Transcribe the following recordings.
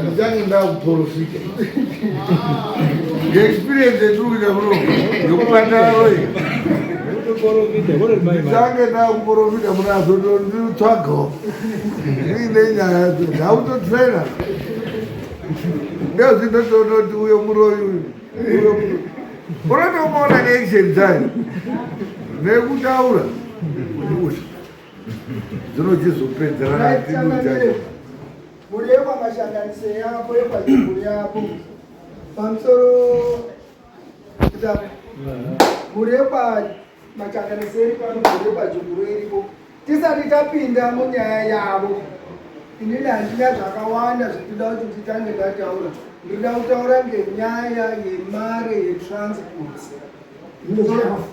Ndichange ndakuprofita ngeexperience yetiri kuita kuno yekubata varoyi, ndichange ndakuprofita munazotonditsvagawo ndiine nyaya ndakutotraina ndozvinotoona kuti uyo muroyi uyu uyo unotomuona neaction dzayo nekutaura kuti uyu dzinochizopedzerana tinochacho. Mhuri yekwamashanganise yako yekwachiguru yako pamusoro mhuri yekwamachanganise iri pano, mhuri yekwajuguru iripo. Tisati tapinda munyaya yavo, inini handina zvakawanda zvendinoda kuti nditange ndataura. Ndinoda kutaura ngenyaya yemare yetransport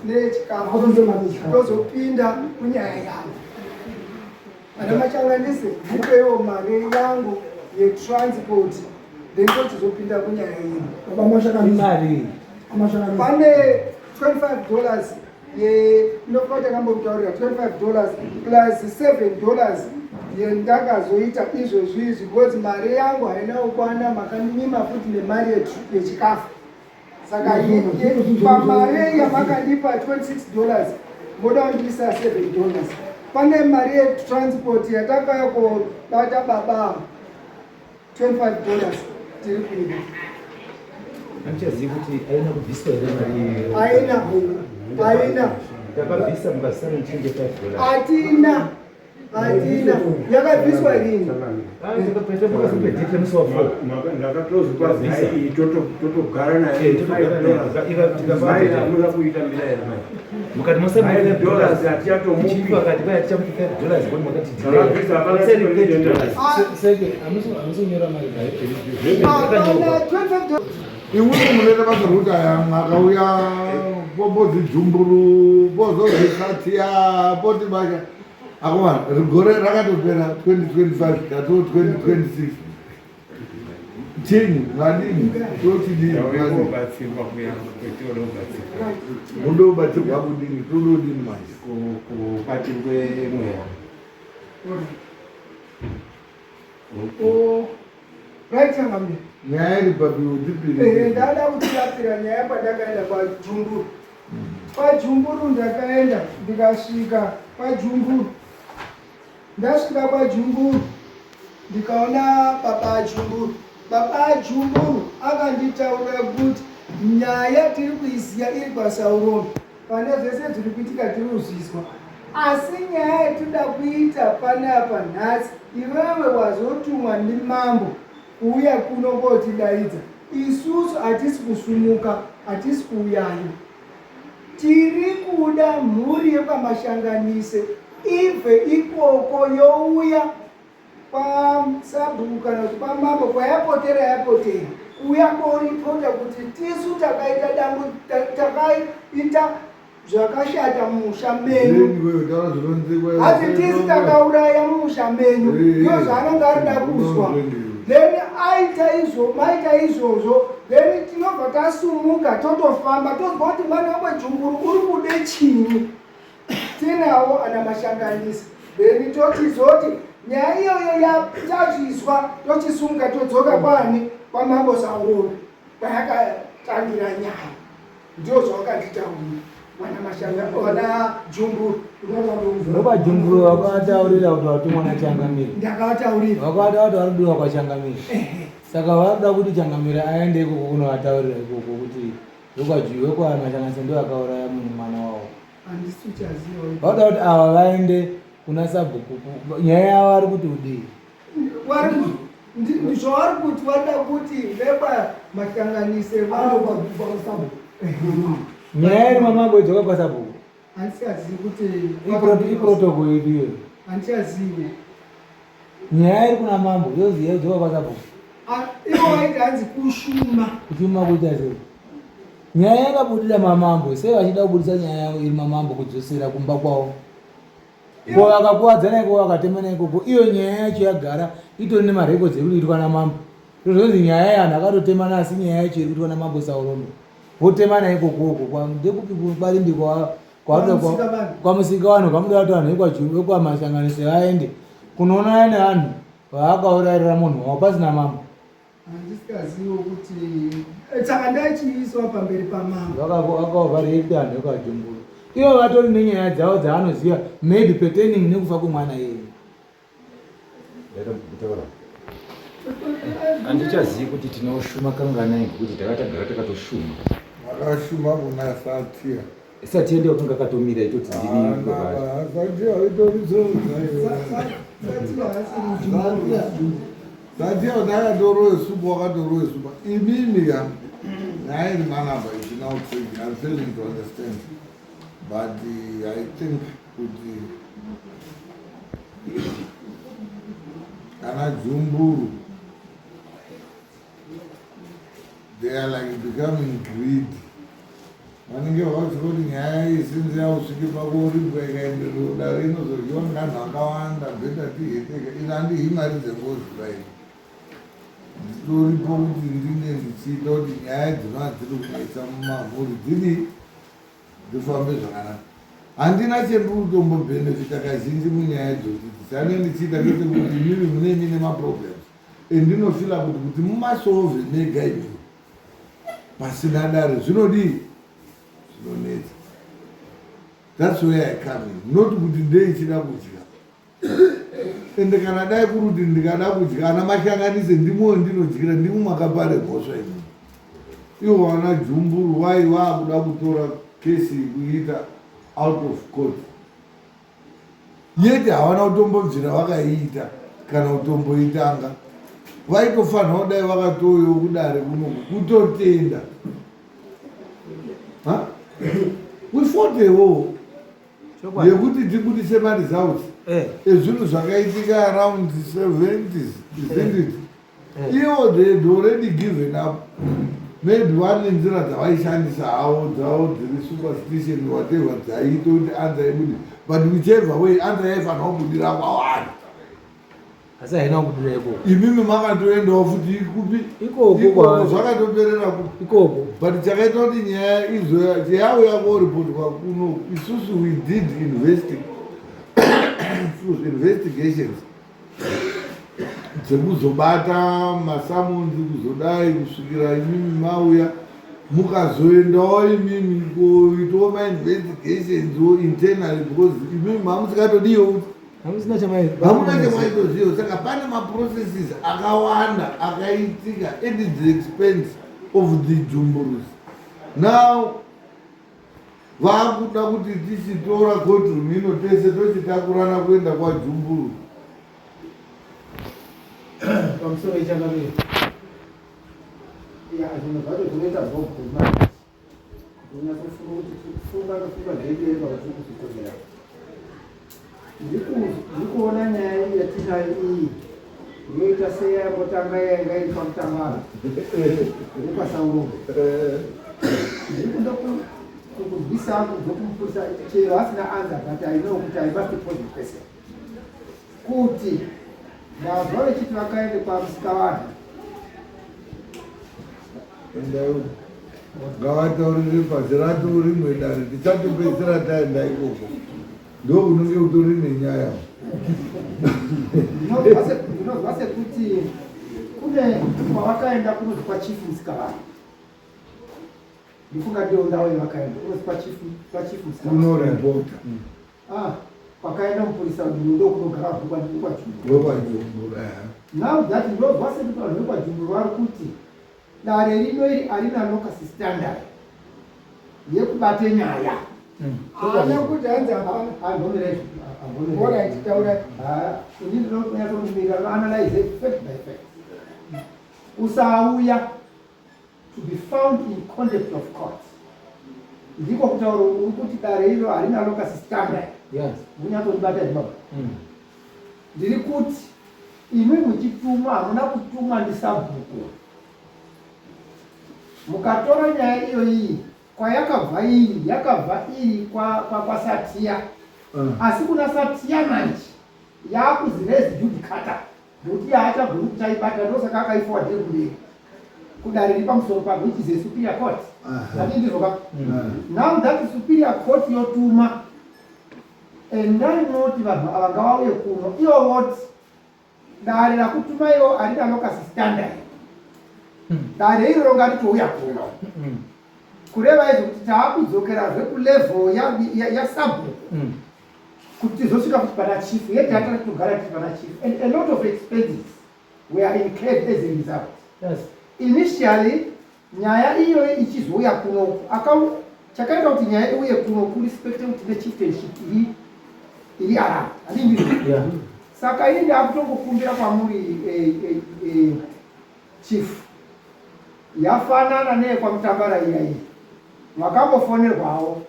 nechikafu, tozopinda kunyaya yavo. Ana Machanganise, ndipewo mari yangu yetransport, then tochizopinda kunyaya yedu. Imari. Pane $25 inofa takambokutaurira, $25 plus $7 yendakazoita izvozvi izvi, because mari yangu haina kukwana, makanyima futi nemari yechikafu. Saka pamari yamakandipa $26, moda kundiisa $7. Pane mari yetransport yatakauya kobata baba, $25 tiri kuida. Handichazivi kuti aina kubviswa here mari. Haina, haina. Takabvisa mukasara nichinge $5. Hatina, hatina. Yakabviswa rini? Ndakatozwa totogara naye $5 kuita mbira here mai? Mukati $5 hatichatomupi. Akati kwai tichamuti $5 kuti makati. Takabvisa, hapana. Seke, hamusi kunyora mari. Hapana $25. Imwimwi munoita basa rekuti aya mwakauya pombozijumburu pozozvikatiya poti basha akomana, gore rakatopera 2025, tato 2026. Chinyi vadini, totidini? Kubatsirwa kuya kwetinoda kubatsirwa. Munobatsirwa kudini? Tododini manje? Kubatirwe mweya. Oh, right, changamire. Nyaya iri papi? Utipiri. Ndada kutirapira nyaya pandakaenda kwaJumburu. KwaJumburu ndakaenda, ndikasvika kwaJumburu. Ndasvika kwaJumburu, ndikaona baba aJumburu. Baba aJumburu akanditaurira kuti nyaya tiri kuiziya iri kwaSaurombe, pane zvese zviri kuitika tiri kuzvizwa, asi nyaya yatinoda kuita panapa nhasi, iwewe wazotumwa ndimambo kuuya kuno kotidaidza, isusu hatisi kusumuka, hatisi kuuyayo. Tiri kuda mhuri yekwaMashanganise ibve ikoko youya kwasabhuku kana kuti kwamambo kwayapotera yapotera, kuuya koripota kuti tisu takaita dambu, takaita zvakashata mumusha menyu. Asi tisi takauraya mumusha menyu, ndo zvaanenge arida kuzwa. Then aita izvo, maita izvozvo, then tinobva tasumuka totofamba, tozwa kuti mwana wekwejumburu uri kude chinyi. Tinawo ana Mashanganisi, then tochizoti nyaya iyoyo yatazvizwa, tochisumuka todzoka kwani, kwamambo Saurombe kwayakatangira nyaya. Ndio zvawakanditaurira wana Mashanga, wana Jumburu. VekwaJumburu vakataurira kuti vatumwa naChangamire. Ndakavataurira. Vakavata kuti vari kudiwa kwaChangamire, saka varikuda kuti Changamire aende ikoko kunovataurira ikoko kuti vekwaMashanganise ndo vakauraya munhu, mwana wavo. Handisi uchaziva. Vakuda kuti ava vaende kuna sabhuku. Nyaya yavo vari kuti udii? Zvavari kuti vada kuti vekwaMahlanganise vao Nyaya iri mamambo idzoka kwasabhuku. Handichazivi kuti Iprotocol yedu iyoyo. Handichazivi. Nyaya iri kuna mambo yozi yodzoka kwasabhuku. Ivo vaiti hanzi kushuma. Kushuma kuita sei? Nyaya yakabudira mamambo, sei vachida kubudisa nyaya yavo iri mamambo kudzosera kumba kwavo? Ko vakakuwadzana ikoko, vakatemana ikoko, iyo nyaya yacho yagara itori nemarekodzi ekuti itwa namambo. Zvonzi nyaya yevanhu akatotemana, asi nyaya yacho iri kuitwa namambo Saurombe. Votemana ikokoko ndekupi? Kwarimbi, kwaMusika vanhu, kwamuda kuti vanhu vekwaMashanganise vaende kunoonana nevanhu. Vaakaurayirira munhu wavo pasina mambo. Handisikazivo kuti saka ndachiiswa pamberi pamambo. Vakaovareita vanhu vekajumburu. Ivo vatori nenyaya dzavo dzaanoziva maybe pertaining nekufa kwemwana iyeye. Handichazivi kuti tinoshuma kanganai ngekuti tanga tagara takatoshuma. Makashuma kuna Satia. Satia ndiyo kanga katomira itoti ndini baba. Satia itori Satia ndakatorowe supa wakatorowe supa. Imimi ya nyaya iri manapa is now tricky. I'm failing to understand. But I think kuti ana Jumburu they are like becoming greedy. Vanenge vakati kuti nyaya iyi sinzi yausvike pakuripwa ikaenderera kudare inozodyiwa nevanhu vakawanda better tiheteka. Ini handihi mari dzengozi vai. Nditoripo kuti ndinge ndichiita kuti nyaya dzinova dziri kunetsa mumamhuri dzidii dzifambe zvakanaka. Handina chendiri kutombobhenefita kazhinji munyaya idzodzi. Change ndichiita ndechekuti imimi mune mine maproblems endinofila kuti mumasolve mega imimi pasina dare zvinodii zvinonetsa. That's where I come in. Not kuti ndeichida kudya. Ende kana dai kuri kuti ndikada kudya ana mahlanganise ndimoyo ndinodyira ndimo makapare mhosva imimi. Ivo vana Jumburu wai vakuda kutora kesi kuiita out of court. Yeti havana kutombobvira vakaiita kana kutomboitanga. Vaitofanira kudai vakatouyawo kudare kunoku kutotenda. Ha? We fought a war yekuti tibudise maresults ezvinhu zvakaitika around 70s, isn't it? Ivo they had already given up. Maybe vane nzira dzavaishandisa havo dzavo dziri superstition whatever dzaiita kuti answer ibude, but whichever way answer yaifanira kubudira kwavari. Asi haina kubudira ikoko. Imimi makatoendawo futi kupi? Ikoko. Ikoko. Zvakatoperera kupi? Ikoko. But chakaita kuti nyaya izoya yauya koripotwa kuno isusu, we did investigations dzekuzobata masamunzi kuzodai kusvikira imimi mauya, mukazoendawo imimi kuitawo mainvestigations wo internally, because imimi mamusikatodiwo kuti hamusina chamai hamuna chamaitoziva. Saka pane maprocesses akawanda akaitika at the expense of the Jumburus. Now vakuda kuti tichitora courtroom ino tese tochitakurana kuenda kwaJumburu. Pamusoro ichangamira ya zvinhu zvacho zvinoita zvoguma kunyatsofunga kuti kufunga tofunga zvedu here pakati kuzvikomera. Ndiri kuona nyaya iyi yatinayo iyi inoita seyambotanga yainga iri pamutangano repasaurombo. Ndiri kuda kukubvisa kubva kumupurisa chero asina answer, but I know kuti I must pose the question kuti ndazwa vechiti vakaende kwaMusikavanhu. Endai, ngavataurire pasi rato rimwe dare tichatopedzisira taenda ikoko, ndo kunenge kutori nenyaya. Ndinozwa sekuti kune kwavakaenda kunozi kwaChief Musikavanhu. Ndifunga ndiyo ndau yavakaenda kunozi kwaChief Musikavanhu. Kunoripota. Ah, kwakaenda mupurisa ndo kunogara vanhu vekwaJumburu. WekwaJumburu. Now that ndozwa sekuti vanhu vekwaJumburu vari kuti dare rino iri harina locus standi yekubate nyaya. Haana kuti hanzi hapana. Alright, taura. Ini ndinonyatsokumirira analyze fact by fact. Usauya to be found in contempt of court ndiko kutaura uri kuti dare iro harina locus standi. Munyatsondibata izvibaba. Ndiri kuti imwi muchitumwa hamuna kutumwa ndisabhuku. Mukatora nyaya iyoyi kwayakabva iri yakabva iri kwaSatiya, asi kuna Satiya manje yakuzi res judicata nekuti yaachagoni kuti aibata, ndosaka akaiforwardire kumberi kudare riri pamusoro pake, which is a superior court. Ati ndizvoka? Now that superior court yotuma, endai moti vanhu ava ngavauye kuno, ivo voti Dare rakutumaiwo harina locus standard. Dare iroro ngaritouya kuno. Kureva izvo kuti taakudzokerazve kulevel yasabhuku kuti tizosvika kuti pana chief yet hatari kutogara tiri pana chief and a lot of expenses were incurred as a result. Initially nyaya iyoyo ichizouya kunoku chakaita kuti nyaya iuye kuno kurespecte kuti tine chieftainship iri iri around handindizvo? Saka ini ndakutongokumbira kwamuri chief, yafanana neyekwamutambara iya iyi, makambofonerwawo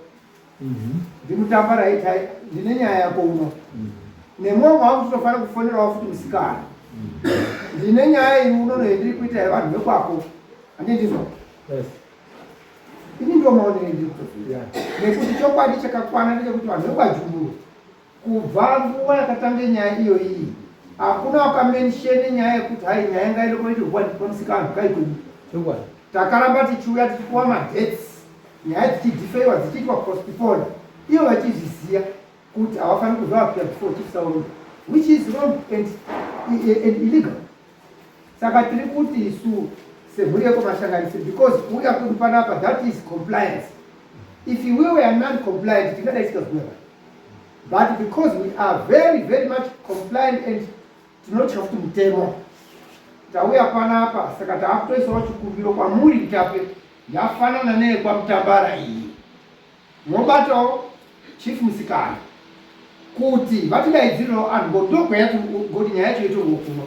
ndimutambara itai ndine nyaya yako uno, nemwomo wangu tinofanira kufonerawo futi musikana, ndine nyaya iri unono yendiri kuita yevanhu vekwako, handindizvo? Yes. Ini ndo maonero endiri kutozoita, nekuti chokwadi chakakwana ndechekuti vanhu vekwaJumburu kubva nguva yakatanga nyaya iyo iyi hakuna wakamenshene nyaya yekuti hai nyaya ngaende koitirwa kwamusikana kai kwedu. Chokwadi. Takaramba tichiuya tichipuwa madates, nyaya dzichidifeiwa, dzichiitwa postpone, ivo vachizviziva kuti havafaniri kuzoappear before Chief Saurombe, which is wrong and illegal. Saka tiri kuti isu semhuri yekwamashanganisi, because kuuya kwedu panapa, that is compliance. If we were non compliant tingadai tisikazuya, but because we are very very much compliant and tinotya kuti mutemo, tauya panapa. Saka taakutoisawo chikumbiro kwamuri, Mutape, yafanana neyekwamutambara iyi, mobatawo Chief Musikana kuti vatidaidzirirewo anhu ngoti nyaya yacho itorwo kuno.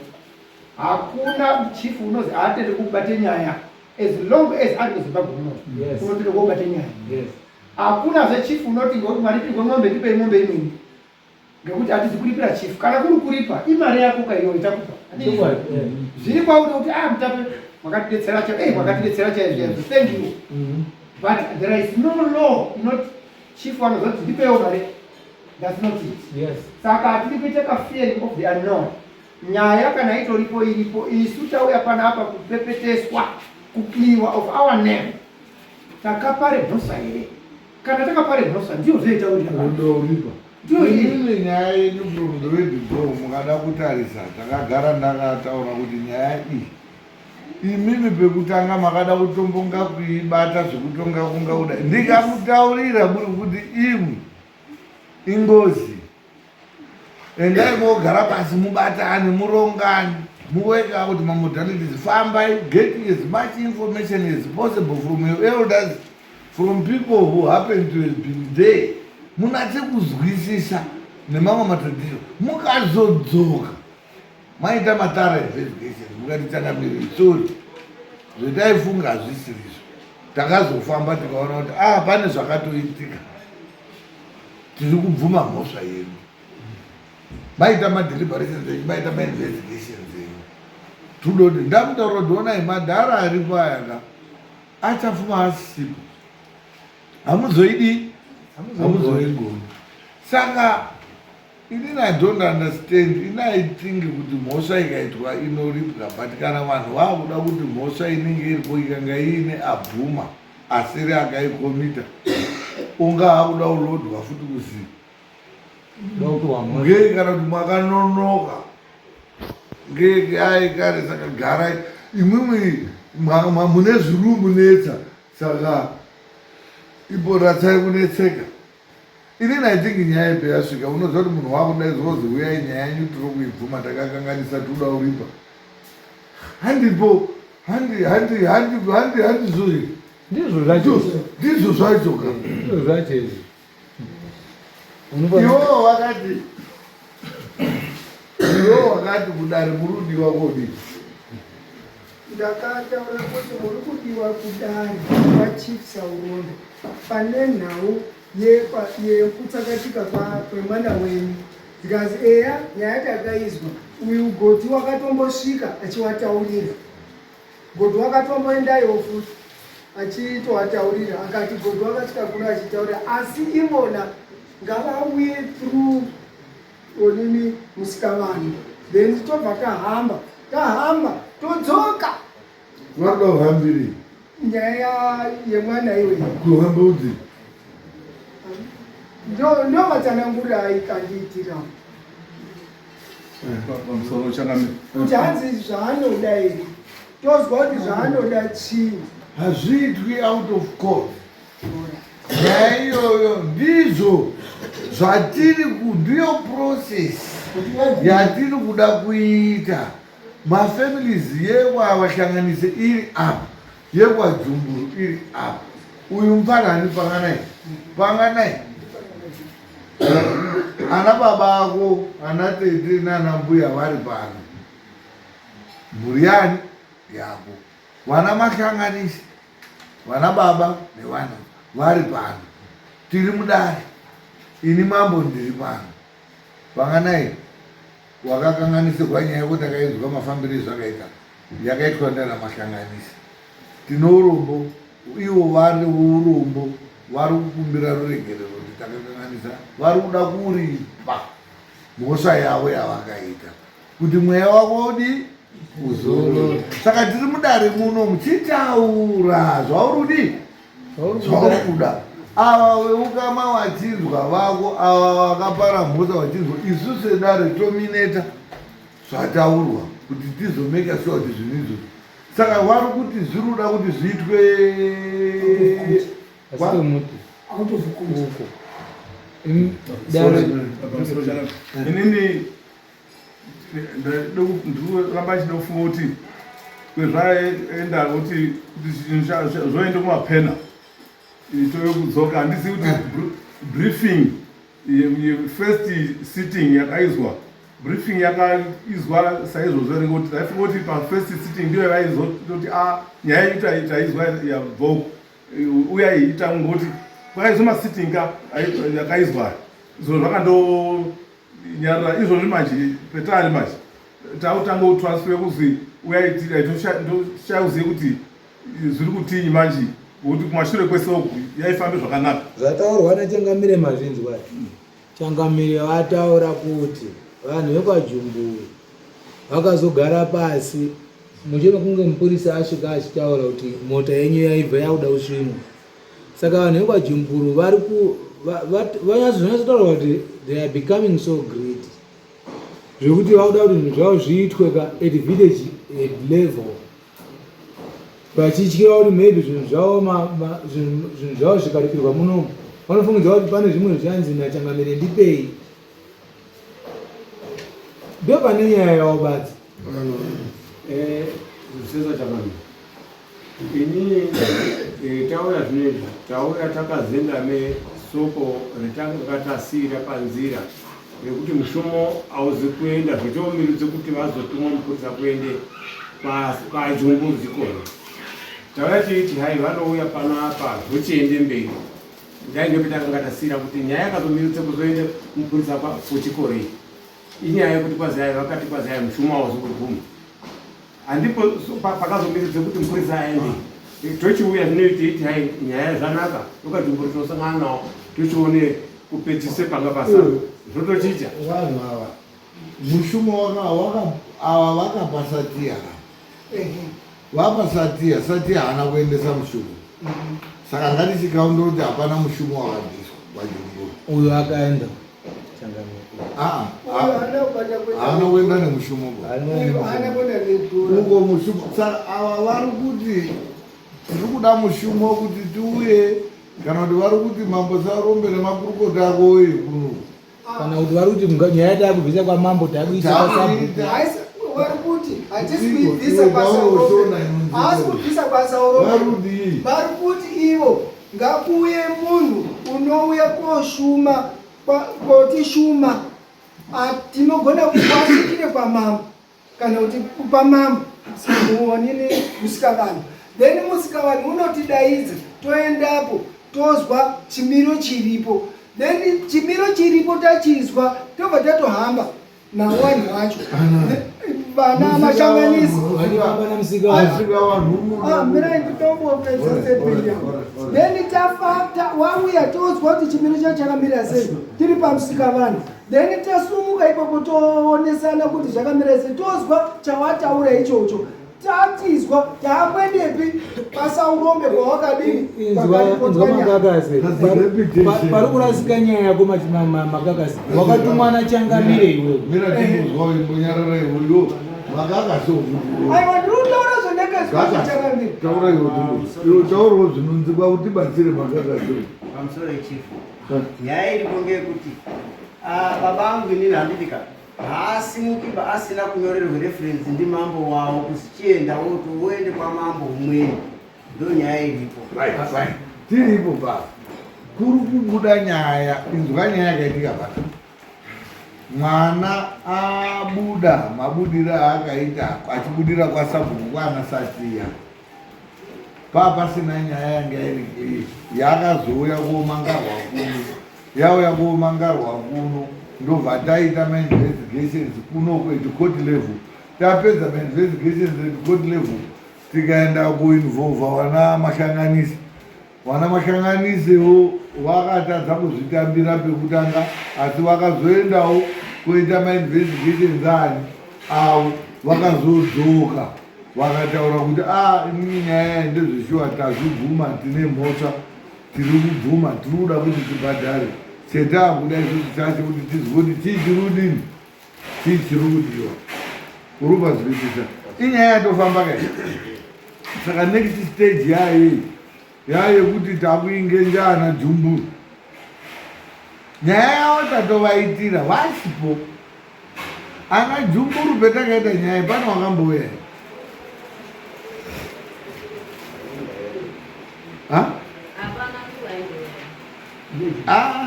Hakuna chief unozi haatende kubate nyaya as long as ari kuZimbabwe muno. Unotende kubate nyaya. Hakunazve chief unoti ngoti maripirwe mombe, ndipei mombe imweni ngekuti hatizi kuripira chief. Kana kuri kuripa, imari yako kaiyo itakupa. Zviri kwauri kuti ah, Mutape, makatidetsera cha makatidetsera chaizvo chaizvo, thank you. But there is no law inoti chief vanozoti ndipewo mari. That's not it. Saka hatidi kuita kafearing of the unknown. Nyaya kana itoripo, iripo. Isu tauya panapa kupepeteswa, kuclearwa of our name. Takapare mhosva here? Kana takapare mhosva, ndiyo zvoitaurira. Undoripa. Ndiyo iyi. Inini nyaya yedu from the word go, mukada kutarisa, takagara ndakataura kuti nyaya iyi, imimi pekutanga makada kutombonga kuibata zvekutonga kunga kuda, ndikamutaurira muri kuti imwi ingozi, endai mogara pasi, mubatane, murongane, muwork out mamodalities, fambai, get as much information as possible from your elders, from people who happen to have been there, munatse kuzwisisa nemamwe matradition. Mukazodzoka maita mathorough investigations, mukati changamiri, sorry, zvetaifunga hazvisirizvo, takazofamba tikaona kuti ah, pane zvakatoitika, tiri kubvuma mhosva yedu. Maita madeliberations enyu, maita mainvestigations enyu, tudoti ndamutaura kuti onai madhara aripo aya ka, achafuma asisipo, hamuzoidi, hamuzoigoni. Saka inini I don't understand. Ini I think kuti mhosva ikaitwa inoripwa, but kana vanhu vakuda kuti mhosva inenge iripo ikanga iine abvuma asiri akaikomita, unga akuda kulodwa futi kuzi Ndokupiwa mhosva. Ngei kana kuti mwakanonoka ngei ai kare, saka garai imwimwi mune zviri munetsa, saka iboratsai kunetseka. Inini I think nyaya ipe yasvika, unoziva kuti munhu wakudaidzwa kuzi uyai, nyaya yenyu tiri kuibvuma, takakanganisa, tinoda kuripa, handipo, handi handi handi handi handizvo here? Ndizvo zvacho. Ndizvo zvacho ka. Ndizvo zvacho izvi. Iwowo wakati, iwowo wakati kudare muri kudiwa kodii? Ndakataura kuti muri kudiwa kudare kwaChief Saurombe pane nhau yekutsakatika kwemwana wenyu. Zikazi eya, nyaya takaizwa, uyu goti wakatombosvika achiwataurira, goti wakatomboendaiwo futi achitowataurira, akati goti wakasvika kuno achitaurira, asi ivona ngavauye through onini musikavanhu, then tobva tahamba tahamba todzoka. Vanoda kuhambirei? Nyaya yemwana iwe. Kuhamba udzi? Ndo matsananguriro aikandiitira. Pamusoro changamire. Kuti hanzi zvaanoda here? Tozwa kuti zvaanoda chii? Hazviitwi out of court. Nyaya iyoyo ndizvo zvatiri ndiyo process yatiri kuda kuita. Mafamilies yekwavahlanganise iri apa, yekwaJumburu iri apa. Uyu mfanani panganai, panganai ana baba ako, ana tete nana mbuya vari pano, mhuri yani yako, vana mahlanganisi, vana baba nevana vari pano, tiri mudare, ini mambo ndiri pano. Panganai wakakanganisirwa nyaya yekuti takainzwa mafambiro ezvakaita yakaitwa ndana mahlanganisi. Tine urombo, ivo vari urombo vari kukumbira ruregerero kuti takakanganisa, vari kuda kuripa mhosva yavo yavakaita kuti mweya wako udi uzorore. Saka tiri mudare muno muchitaura zvauri kudii, zvauri kuda. Ava veukama vachinzwa vako, ava vakapara mhosva vachinzwa, isu sedare tomineta zvataurwa kuti tizomeka sure kuti zvinhu izvozvo. Saka vari kuti zviri kuda kuti zviitwe inini ndiramba chida kufunga kuti kwezvaenda kuti zvoende kumapena ito yekudzoka handisi kuti briefing first sitting yakaizwa briefing yakaizwa saizvozvo here kuti taifunga kuti pafirst sitting ndiyo yaizototi a nyaya yedu taizwa yabva uku uya iita ngoti kwakaizwa masitting ka yakaizwa zviro zvakandonyarara izvozvi manje petari manje takutanga kutransfer kuzi uyaitira toshaya kuzive kuti zviri kutinyi manje ngokuti kumashure kwese uku yaifambe zvakanaka. Zvataurwa naChangamire mazvinzwa. Changamire vataura kuti vanhu vekwaJumburu vakazogara pasi mushure mekunge mupurisa asvika achitaura kuti mota yenyu yaibva yakuda kusvinwa. Saka vanhu vekwaJumburu vari ku vanyatsotaura kuti they are becoming so greedy zvekuti vakuda kuti zvinhu zvavo zviitwe ka at village level vachityira kuti maybe zvinhu zvavo zvinhu zvavo zvikaripirwa munomu vanofungidzwa kuti pane zvimwe zvichanzi nachangamire ndipei ndo pane nyaya yavo badzi eh, zvisezo chakanaka Ini eh, tauya zvinezvi tauya takazendame soko retanga tasiira panzira rekuti mushumo hauzi kuenda zvochomirudze kuti vazotumwa mupurisa kuende kwajumbuzi kona tauya tiiti hai vanouya pano apa zvochiende mberi ndainge petakanga tasiira kuti nyaya yakazomirudze kuzoende mupurisa kuchikoro iyi inyaya yekuti kwazai vakati kwazai mushumo hauzi kuguma Handipo pakazomiridza kuti mupurisa aende. Tochiuya zvino teiti hai nyaya zvanaka tokajumburi tosangana nawo tochione kupedzise panga pasara mm. zvotochicha. Vanhu ava mushumo waka waka ava vakapa Satiya vapa Satiya Satiya haana kuendesa mushumo mm-hmm. saka ngatichikaunda kuti hapana mushumo wakabviswa kwajumburi uyo akaenda Ah, ah. haana kuenda nemushumo uko mushumo saka ava vari kuti tiri kuda mushumo kuti tiuye kana kuti vari kuti mambo sarombe nemakurukota ako uye kuno kana kuti vari kuti nyaya takubvisa kwamambo takuisa kwasabhuku vari kuti hatisi kuibvisa kwasaurombe haasi kubvisa kwasaurombe vari kuti ivo ngakuuye munhu unouya koshuma kotishuma tinogona kuasvikire kwamambo kana kuti kwamambo muonini musikavanhu then musikavanhu unotidaidza toendapo tozwa chimiro chiripo then chimiro chiripo tachizwa tobva tatohamba nawanhu wacho vana mashanganisi ah, mirai nditombopedza sepinda then tafata wauya tozwa kuti chimiro chacho chakamira sei tiri pamusika vanhu then tasumuka ipapo toonesana kuti zvakamira sei tozwa chawataura ichocho. Tatizwa takuendepi pasaurombe kwawakadini Inzwa makakasi pari kurasika nyaya yako makakasi wakatumwa nachangamire iwewe. Mira timbozwa imbonyarara iwewe makakasi Aiwa ndiri kutaura zvendakaiswa changamire. Taura iwe iwe taurawo zvinonzikwa kuti tibatsire makakasi. Pamusoro chief. Nyaya iripo ngeyekuti baba angu inini handiti ka haasimukiba asina kunyorerwa reference ndimambo wavo kuzi chienda woto woende kwamambo umweni ndo nyaya iripo. Right, fine. Tiripo pa kuri kubuda nyaya inzwa nyaya yakaitika pano. Mwana abuda mabudiro aakaita achibudira kwasabhuku kwana Satiya paa pasina nyaya yanga iri clear yakazouya kuomangarwa kuno yauya kuomangarwa kuno ndobva taita mainvestigations kuno at court level tapedza mainvestigations at court level tikaenda kuinvolva vana mashanganisi vana mashanganisewo vakatadza kuzvitambira pekutanga asi vakazoendawo kuita mainvestigations ani avo vakazodzoka vakataura kuti a inini nyaya yayi ndezveshuwa tazvibvuma tine mhosva tiri kubvuma tiri kuda kuti tibhadhare chetakuda isusu chacho kuti tizwe kuti chii chiri kudini chii chiri kudiwa uri kupazwisisa inyaya yatofamba kai saka next stage yayo yayekuti takuingenja ana jumburu nyaya yavo tatovaitira vasipo ana jumburu petakaita nyaya pano wakambouya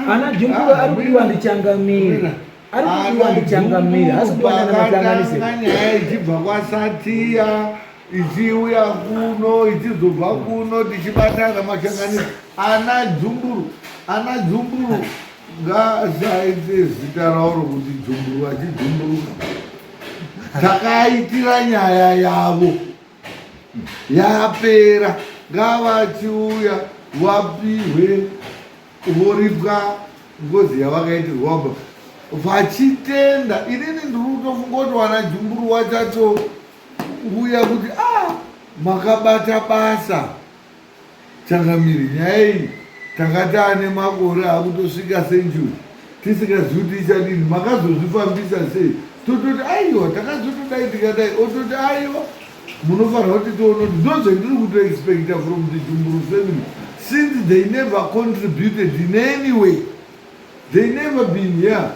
ana jumburu ari kudiwa ndichangamire ari kudiwa ndichangamire asi kudiwa nana nyaya ichibva kwasatiya ichiuya kuno ichizobva kuno tichibatana mashanganisi ana jumburu ana jumburu ngasaite zita rawo rokuti jumburu achijumburuka takaitira nyaya yavo yapera ngavachiuya vapihwe voripwa ngozi yavakaitirwa ba vachitenda inini ndiri kutofunga kuti wana jumburu wachatouya kuti a ah, makabata basa Changamire, nyaya iyi tanga taane makore akutosvika century tisingazivi kuti ichadini, makazozvifambisa sei? Tototi aiwa, takazotodai tikadai, ototi aiwa, munofanira kuti tione kuti ndozvendiri kutoexpecta from the Jumburu family since they never contributed in any way. They never been here.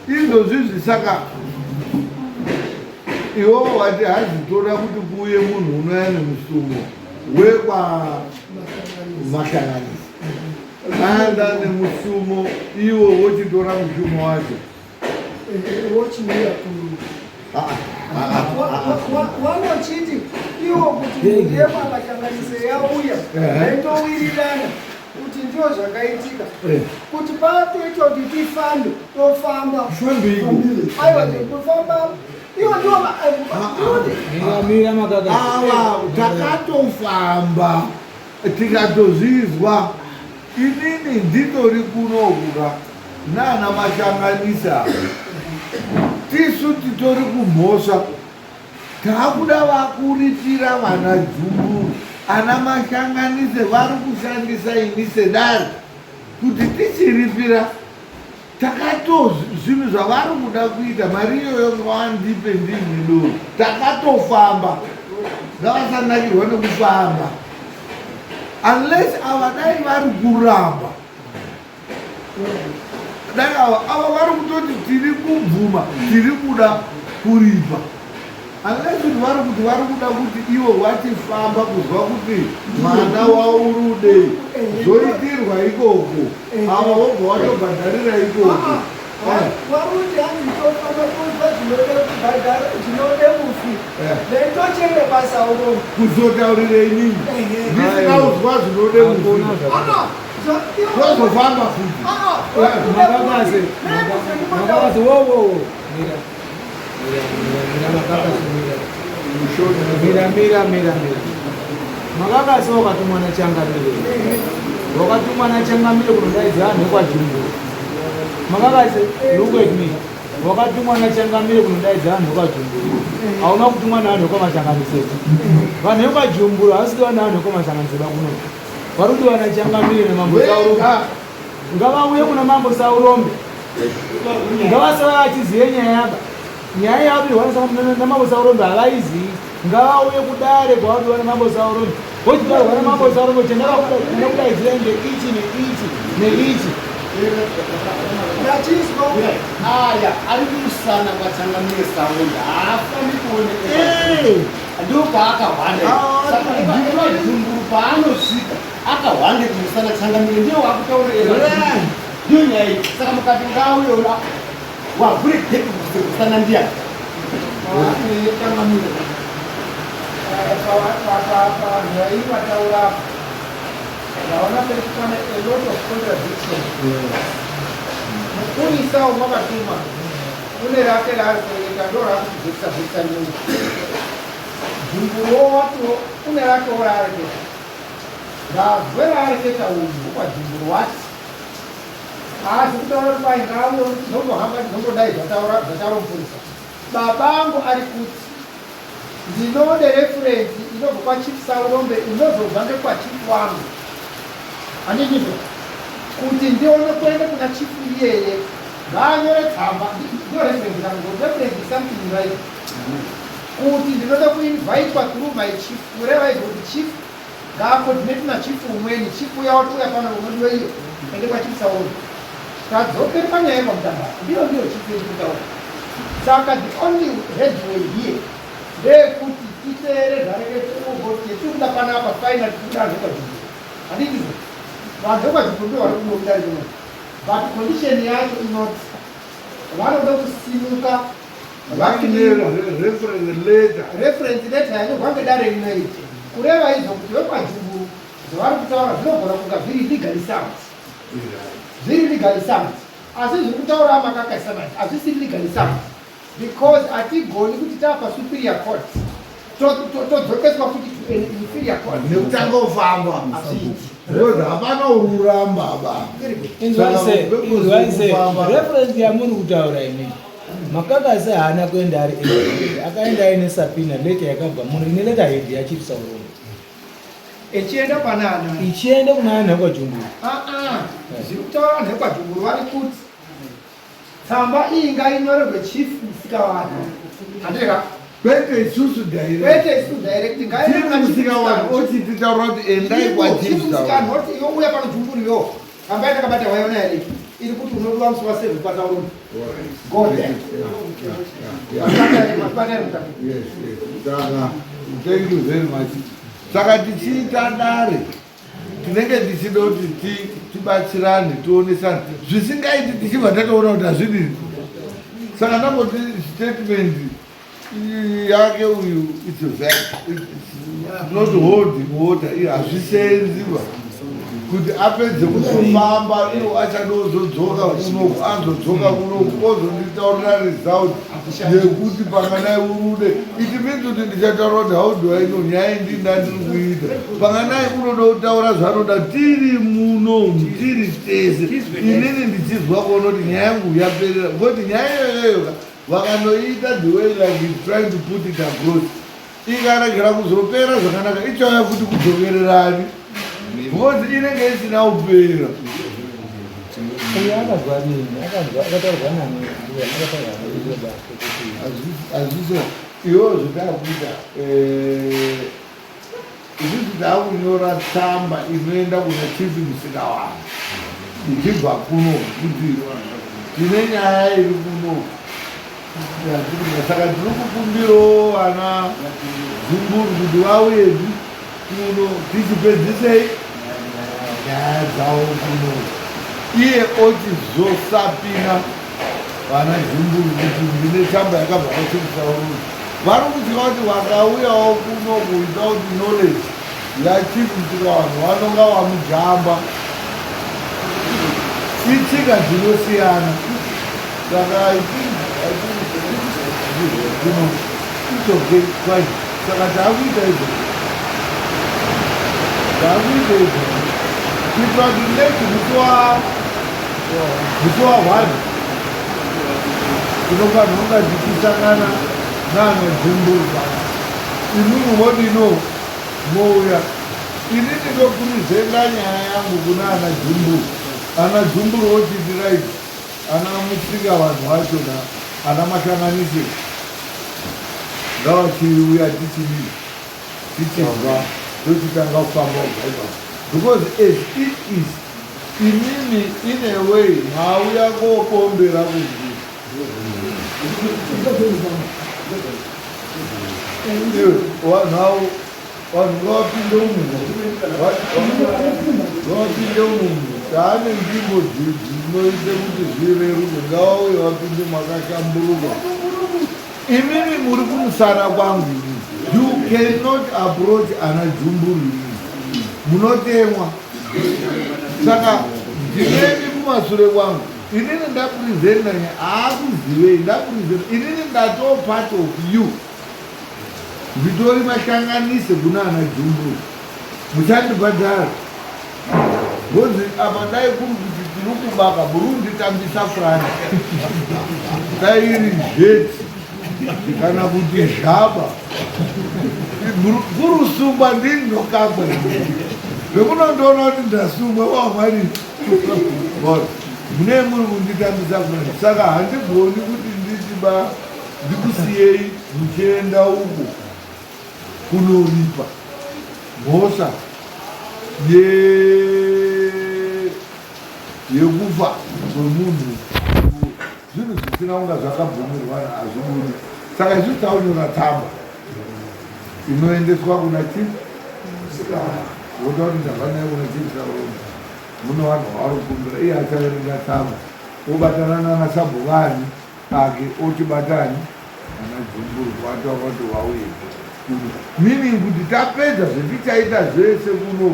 Izvozvizvi saka iwowo wati hazi toda kuti kuuye munhu unouya nemusumo wekwa mashanganisi aenda nemusumo iwo wochitora mushumo wacho wochiuya ku wanochiti iwo kuti mhuri yekwamashanganise yauya yaitowirirana kuti ndiyo zvakaitika kuti patoita kuti tifambe tofamba aiwa kufamba iwo ndiwo ava takatofamba tikatozvizwa inini nditori kunokuka nana mashanganisa tisu titori kumhosva Takuda vakuritira vana Jumburu ana Mashanganise vari kushandisa ini sedare kuti tichiripira takato zvinhu zvavari kuda kuita mari iyoyo ngawandipe ndimwe doro takatofamba ngavasanakirwa nekufamba unless ava dai vari kuramba dai ava ava vari kutoti tiri kubvuma tiri kuda kuripa unless kuti vari kuti vari kuda kuti ivo vachifamba kuzwa kuti mwana waurudei zvoitirwa ikoko ava vobva watobhadharira ikoko Waruti hanzi tofamba tozwa zvinode kubhadhara zvinode mufi then tochienda basa urombo kuzotaurira inini ndisina kuzwa zvinode mufi tozofamba futi makakase makakase wo wo wo mira mira mira mira makakase mira mira mira mira mira makakase wakatumwa nachangamire wakatumwa nachangamire kunodaidza vanhu vekwajumbu makakase look at me Wakatumwa nachangamire kunodaidza vanhu vekwaJumburu. Hauna kutumwa navanhu vekwaMachanganiseba. Vanhu vekwaJumburu havasi kudiwa navanhu vekwaMachanganiseba kuno. Vari kudiwa nachangamire namambo Saurombe. Ngavauye kuna mambo Saurombe. Ngavasave vachizive nyaya yaba. Nyaya yavapihwa namambo Saurombe havaizivi. Ngavauye kudare kwavapihwa namambo Saurombe. Vochitaurwa namambo Saurombe kuti chandakudaidzira ndeichi neichi neichi. Ndachinzwa. Aya ari kumusana kwaChangamire Saurombe haafani kuonekwa. Ndopaakahwanda. Saka evajumburu paanosvika akahwande kumusana Changamire ndiye wakutaura ndiyo nyaya iyi. Saka mukati ngauye una wavhure gate kusana ndiyani? Changamire. Pavanhu vaivataura apa ndaona pekuti pane a lot of contradiction. Mupurisa wamakatuma une rake raari kuereketa ndo raakutibvekisa bvekisa nyaya. Jumburuwo watiwo une rakewo raareketa. Ndazwe raareketa uyu wokwaJumburu wati haasi kutaura kuti kwai ngauye tizombohamba tizombodai zvataura zvataura mupurisa. Babangu ari kuti ndinode reference inobva kwaChief Saurombe inozobva ngekwaChief wangu. Handinizvo kuti ndione kuenda kuna chief iyeye ngaanyore tsamba ndiyo reference yangu reference is something right kuti ndinoda kuinvitwa through my chief kureva izvo kuti chief ngaacoordinate nachief umweni chief uya watouya pano unodiwa iyo ende kwachief Saurombe. Tadzokere panyaya yekwamutambara ndiyo ndiyo chief yekutaura. Saka the only headway here ndeyekuti titeere zvarekete tiri kuda panapa final tiri kuda vanhu vekwaJumburu. Handiti vanhu vekwaJumburu ndo vari kuda rino but condition yacho inoti vanoda kusimuka reference letter yanyorwa ngedare rino iri kureva izvo kuti vekwaJumburu zvavari kutaura zvinogona kunga zviri legally sound zviri legally sound asi zviri kutaura amakakaisa manje hazvisiri legally sound because hatigoni kuti tapa superior court todzokeswa futi to an inferior court nekutanga kufamba hazviiti because hapana ururamba ba Inzwai reference yamuri kutaura imi Makakasi haana kuenda ari ega akaenda aine subpoena letter yakabva muno ine letter head yaChief Saurombe echienda panana ichienda kuna anhu ekwaJumburu. Zviri kutaura vanhu vekwaJumburu vari kuti tsamba iyi ngainyorerwe chief Musikavanhu handika kwete isusu direct kwete isusu direct chief Musikavanhu ochititaura kuti endai kwachief Musikavanhu oti iwe uya pano Jumburu yo tsamba yatakabata waiona here iri kuti unodiwa musi wa7 kwaSaurombe. Go there. Yes, yes. Saka, thank you very much. Saka tichiita dare tinenge tichida kuti tibatsirane tionesane zvisingaiti tichibva tatoona kuti hazvidini. Saka ndamboti statement yake uyu it's a fact. It's not holding water. Hazvisenziba kuti apedze kutofamba iwo achadozodzoka kunoku azodzoka kunoku ozonditaurira result yekuti panganai urude. It means kuti ndichataura kuti how do I know nyaya ndinda ndiri kuita panganai unoda kutaura zvaanoda tiri muno tiri tese inini ndichizwa kuona kuti nyaya yangu yaperera because nyaya iyoyoyo vakanoita the way like he's trying to put it across ikaregera kuzopera zvakanaka ichauya futi kudzokererani because inenge isina kupera. Uyu akazwa nini akazwa akataurwa nani akataurwa nani basa kuti Hazviso iwo zvatakuita isusu taakunyora tsamba inoenda kuna Chief Musikavanhu ichibva kuno kuti tine nyaya iri kuno saka tiri kukumbirawo vana Jumburu kuti vauye kuno tichipedzisei nyaya dzavo kuno iye ochizosapina vana Jumburu kuti ndine tsamba yakabva kwaChief Saurombe. Vari kutya kuti vakauyawo kuno without knowledge yaChief Musikavanhu vanonga vamujamba. Itsika dzinosiyana saka I think it's okay, fine. Saka taakuita izvo taakuita izvo kuitira kuti next musi wa 1 Tinofanira kunga tichisangana nana Jumburu pano. Imwimwi modino mouya. Ini ndinopresenta nyaya yangu kuna ana Jumburu. Ana Jumburu vochiti right, ana Musika vanhu vacho na ana Mahlanganise ngavachiuya tichidii tichibva tochitanga kufamba kubva ipapo because as it is imimi in a way mauya kopombera kunzi vanhu avo vanhu ngavapinde umu ngavapinde umu taane nzvimbo dzinoite kuti zvireruke ngavauye vapinde makahlamburuka Imimi muri kumusana kwangu imi. You cannot approach ana Jumburu imi. Munotemwa. Saka ndinemi kumasure kwangu. Inini ndapresenta nyaya haakuzivei ndapresenta inini ndatoo part of you. Nditori mashanganise kuna ana Jumburu. Muchandibhadhara. Ngozi apa dai kuri kuti tiri kubaka Burundi tambisa frani. Dai iri zheti kana kuti zhaba. Kurusungwa ndini ndokakwa. Zvemunondiona kuti ndasungwa wamwari. Mune muri kunditambisa frani. Saka handigoni kuti nditi ba ndikusiyei muchienda uko. kunoripa mhosva yekufa kwemunhu zvinhu zvisina kunga zvakabvumirwana hazvibudi saka isu taunyora tsamba inoendeswa kuna chief voda kuti ndabva naye kuna chief saurombe mune vanhu vavari kukumbira iye achaverenga tsamba obatana nana sabhuvani ake otibatani ana Jumburu wataura kuti wauye kuno meaning kuti tapedza zvetichaita zvese kuno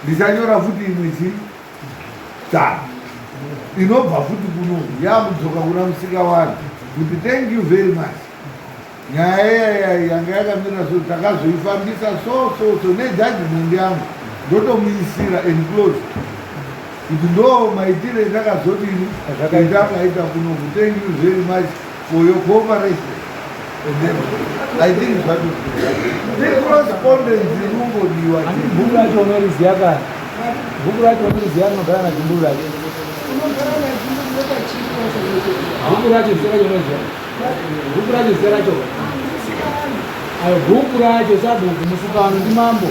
ndichanyora futi imwe chi tsamba inobva futi kuno yakudzoka kuna musika wani kuti thank you very much nyaya iyaya yanga yakamira so takazoifambisa so so so nejudgment yangu ndotomuisira enclose kuti ndo maitire ndakazodini ndakaita kunoku thank you very much for your cooperation and then i think zvato the correspondence inongodiwa bhuku racho unoriziva kana bhuku racho unoriziva rinogara najumburu racho bhuku racho zita racho unoriziva Bhuku racho zita racho. Ayo bhuku racho sabhuku musukano ndimambo.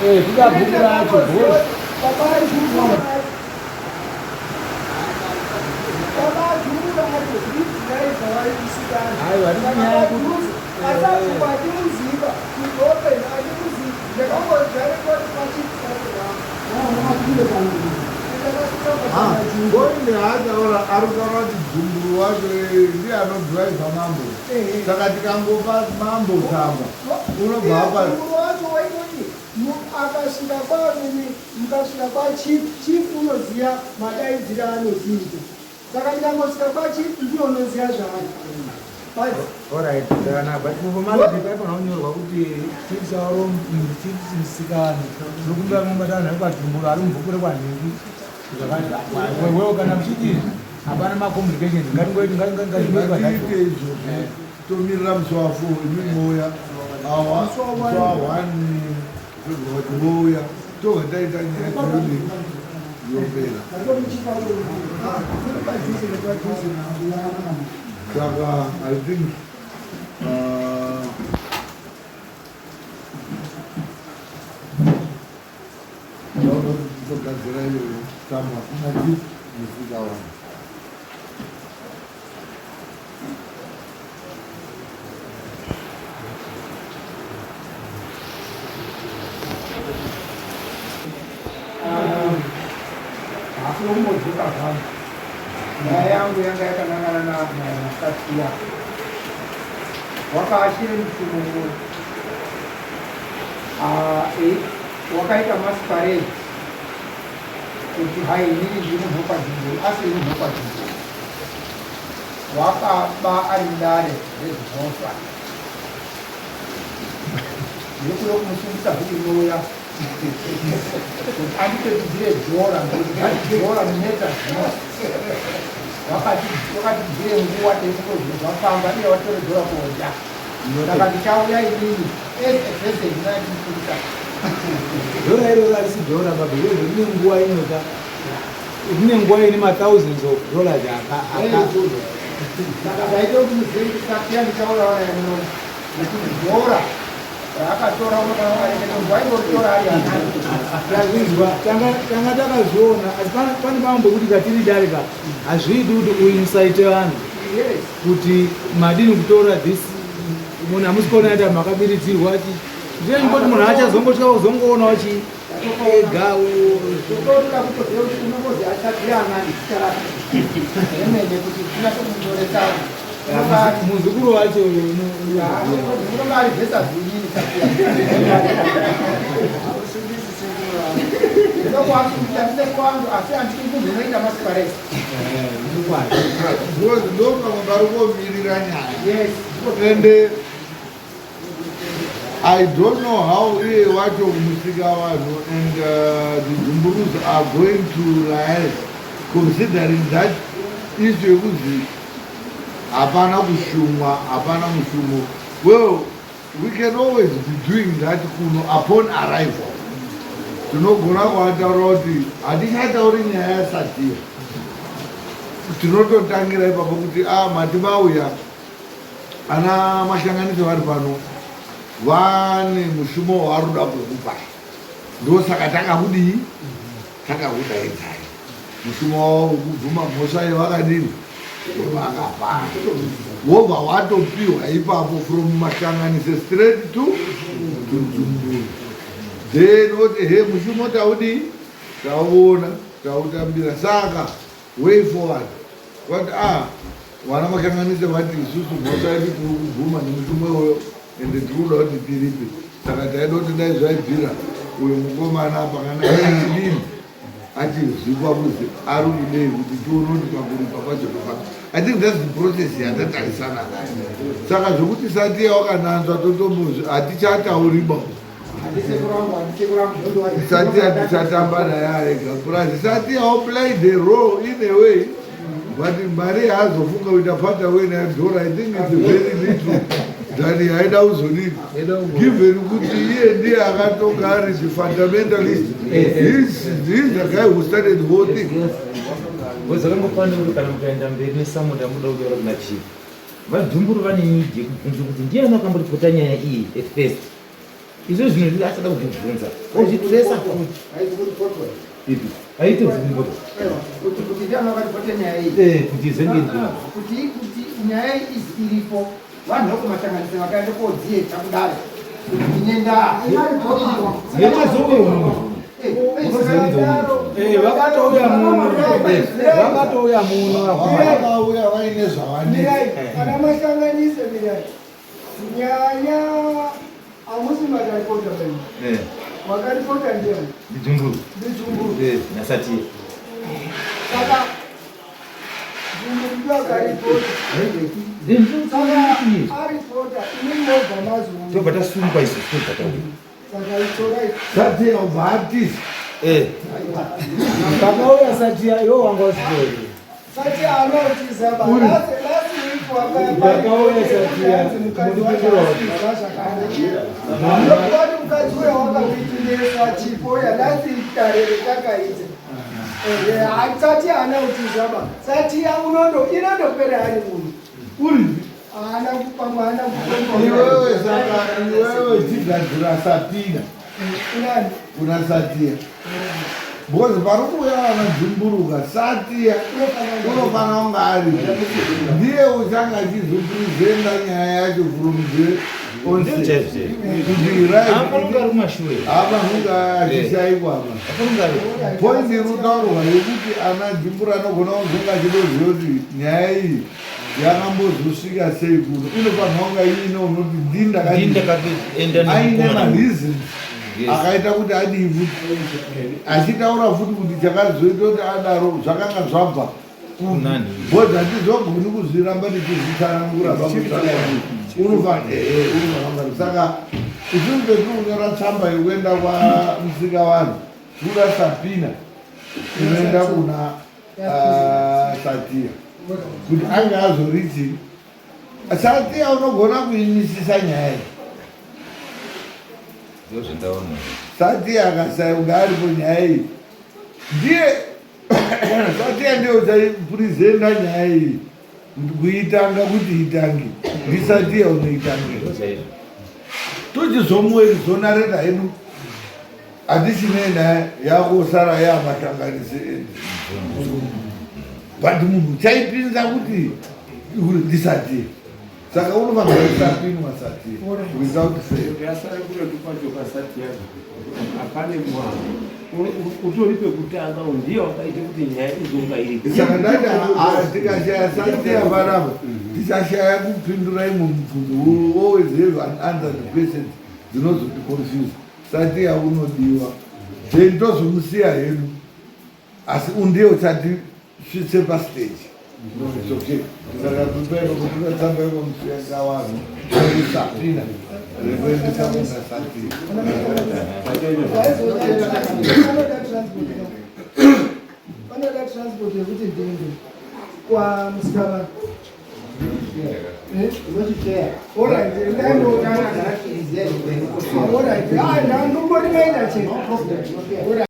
Eh, kuda bhuku racho bhuku. Aiwa, nyaya kuti Ngoinde haataura ari kutaura kuti Gumburu wacho eh, ndiye anodhiraivha mambo saka tikangopa mambo tsamba unobva apa Gumburu wacho waitoti akasvika kwamimi mukasvika kwachief chief unoziva madaidziro anoziita Saka ndikangosvika kwachief ndiye unoziva zvaari. But Alright, zvakanaka. But muformality paifanira kunyorwa kuti chief Sauro chief Musikano tinokumbira mubatana naye kwaJumburu ari mubhuku rekwanhingi. Zvakati wewe kana muchiti hapana macomplications ngatingoiti ngazvingoitwa zvacho. Ngatiite izvozvo tomirira musi wa 4 imi mouya awa musi wa 1 vouya tobva taita nyaya dzeyodii yopera saka i think ndaona kuti titogadzira iyoyo tsamba kuna chief musikavanhu. Hafu kumbodzoka zvangu. Nyaya yangu yanga yakanangana naMasatiya. Wakaashire mutumo wakaita masquerade kuti hai inini ndiri munhu wekwaJumburu asi iri munhu wekwaJumburu. Wakaba ari mudare rezvimhosva. Ndiri kuda kumusungisa vhiki rinouya. Kuti andipekudzire dhora nekuti that dhora matters most. Wakatibvire nguva teifunga zvinhu zvafamba iye watore dhora kodya. Saka ndichauya inini as a person ndinachimupurisa. Dhora iroro harisi dhora baba, izvozvo rine nguva inoka rine nguva ine mathousands of dollars aka aka Saka ndaita kuti muzive kuti Sakia ndichauyawo naye muno nekuti dhora raakatora unofanira arekete kuti waingoritora ari anani. Tazvinzwa, tanga tanga takazviona asi pane pane pamwe pekuti katiri dare ka hazviiti kuti uinsaite vanhu Yes. kuti madini kutora this munhu hamusi kuona ati makabiridzirwa chi ndinengoti munhu achazongosvika kuzongoonawo chi ega Unoda kutoziva kuti unongozi achadira anani zita rake remene kuti unase kumunyoresa. Muzukuru wacho unonga ari vhesa zvinini ndokuakuita kwangu asi andidi munhu unoita masiparesi. Because ndopamwe pari komirira nyaya. Yes. Ende I don't know how iye wacho musika vanhu and the Jumburus are going to liaise considering that issue yekuzi hapana kushumwa hapana mushumo. Well, we can always be doing that kuno upon arrival. Tinogona kuataura kuti hatichatauri nyaya yaSatia. Tinototangira ipapo kuti ah mati vauya ana mashanganiso vari pano vane mushumo wavari kuda kukupai ndosaka takakudii takakudaidzai mushumo wavo wekubvuma mhosva yevakadini yevakapara wobva watopiwa ipapo from mashanganise straight to to then woti he mushumo taudii tauona tautambira saka Way forward vati ah vana makanganise vati isusu mhosva yedu tiri kubvuma nemutumwa iwoyo ende tiri kuda kuti tiripe saka taida kuti dai zvaibvira uyu mukomana apa kana achidini achizvikwa kuzi ari kudei kuti tione kuti pakuripa pacho pafaka i think that's the process yatatarisana nayo saka zvekuti sati yawakananzva totombo hatichatauriba Satia tichatamba naye arega plus Satia ho play the role in a way but mari yaazofunga kuita part away nayo dhora I think it's very little than yaida kuzodini given kuti iye ndiye akatonga ari the fundamentalist he's, he's the guy who started the whole thing Zvakangofanira kuti kana mukaenda mberi nesamuda muda kunyora kuna chief vadhumburu vane need yekubvunza kuti ndiani akamboripota nyaya iyi at first Izvo zvino zviri asada kuzvibvunza. Ozvitresa futi. Ipi? Aite zvinhu. Kuti kuti ndiani akaripota nyaya iyi? Eh, kuti zenge ndini. Kuti kuti nyaya iyi iripo. Vanhu vokumasanganisa vakaenda kodziedza kudare. Kuti tine ndaa. Yemazowe munhu. Eh, vakatouya muno. Vakatouya muno. Vakauya vaine zvavanetsa. Kana masanganise mirai. Nyaya hamusi makaripota bani. Eh. Wakaripota ndiani? Ndijumburu. Ndijumburu. Eh, naSatia. Saka Jumburu ndiye akaripota. Saka aripota imi mobva mazoona. Tobva tasungwa isu tobva tauya. Saka it's alright. Satia ubva atiza. Eh. Pakauya Satia iwo wanga usipo. Satia anotiza ba. Last last week wakaya. Pakauya Satia mukadzi wacho asizwa zvakanaka. Ndokuti mukadzi uya wakakuitinesa chipo ya last dare retakaita. Ehe, Satia haana kutiza ba. Satia unondo inondopera ari munhu. Uri Haana kupamwa haana kupamwa. Iwewe saka iwewe chigadzira Satina. Unani? Kuna Satia. Because pari kuuya vana Dzumburuka Satia unofanira kunge ari ndiye uchange achizopresenta nyaya yacho from the onset. Kuti right. Apanonga ari kumashure. Apa hunga achishaikwa apa. Apanonga ari. Point iri kutaurwa yekuti ana Dzimbura anogona kuzonge achitoziva kuti nyaya iyi yakambozosvika sei kuno inofanirwa kunga iine unoti ndini ndakatienda aine mareasons akaita kuti adii futi achitaura futi kuti chakazoita kuti adaro zvakanga zvabva Because hatizogoni kuzviramba tichizvitsanangura unofanira. Saka isusu petiri kunyora tsamba yekuenda kwamusika vanhu, kuda sapina inoenda kuna Satia kuti ange azoriti Satia unogona kuimisisa nyaya iyi. Satia akasaya kunge aripo nyaya iyi ndiye Satia ndiye uchaipurizenda nyaya iyi kuitanga kuti itange ndiSatia unoitangira tochizomuwekizonareta hedu hatichinei naye yakosara yamahlanganisi edu but munhu chaipinza kuti ndisati saka unofanira kusapinwa sati without fail yasara kuretu kwacho kasati yacho apane mwana utori pekutanga ndiye wakaita kuti nyaya izonga iri saka ndati tikashaya sati yaparapa tichashaya kupindura imwe mubvunzo. Always have unanswered questions dzinozoti confuse. Sati yaunodiwa then tozomusiya hedu, asi undiye uchatisvitse pastage. It's okay. Saka prepare tsamba yekomusiya vanhu kusapina rekuendesa kuna sati. Panoda transport yekuti ndiende kwamusikana. Alright, alright, ndongori maita chete.